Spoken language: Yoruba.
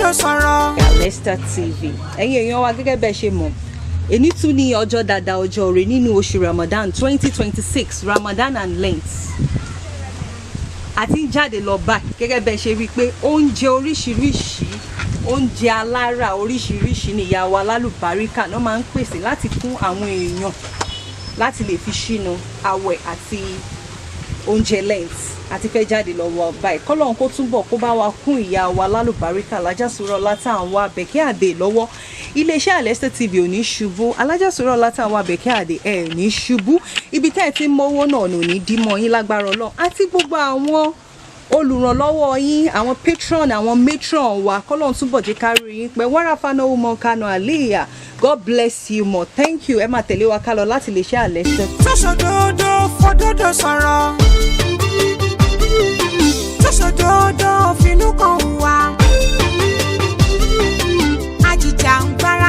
Fòdodo sọ̀rọ̀. Alesta TV, ẹ̀yin èèyàn wa, gẹ́gẹ́ bẹ́ẹ̀ ṣe mọ̀, èní tún ní ọjọ́ dáadáa, ọjọ́ rẹ̀ nínú oṣù Ramadan 2026, Ramadan and Lent. Àti ń jáde lọ báyìí. Gẹ́gẹ́ bẹ́ẹ̀ ṣe rí i pé oúnjẹ oríṣiríṣi, oúnjẹ alára oríṣiríṣi ni ìyá wa lálùbáríkà náà máa ń pèsè láti fún àwọn èèyàn láti lè fi ṣínu àwẹ̀ àti oúnjẹ Lent. Àti fẹ́ jáde lọ wọ báyìí. Kọ́lọ́run kó túbọ̀ kó bá wa kún ìyá wa lálùbáríkà Alájàsúrọ̀ látàwọn Àbẹ̀kẹ́ Àdè lọ́wọ́. Iléeṣẹ́ Alesta TV ò ní ṣubú. Alájàsúrọ̀ látàwọn Àbẹ̀kẹ́ Àdè ẹ̀ ní ṣubú. Ibi tẹ́ ẹ ti ń mówó náà ò ní dímọ̀ yín lágbára Ọlọ́run, àti gbogbo àwọn olùrànlọ́wọ́ yín, àwọn patron, àwọn matron wa. Kọ́lọ́run túbọ̀ jẹ́ ká rí yín pẹ́. Wàrà fanáwó mọ́ kánú àléyà. God bless you more. Thank you. Ẹ máa tẹ̀lé wa ká lọ láti lè ṣe Alesta. Tó ṣòdodo fòdodo sọ̀rọ̀, tó ṣòdodo finú kan hùwà àjìjà ń gbára.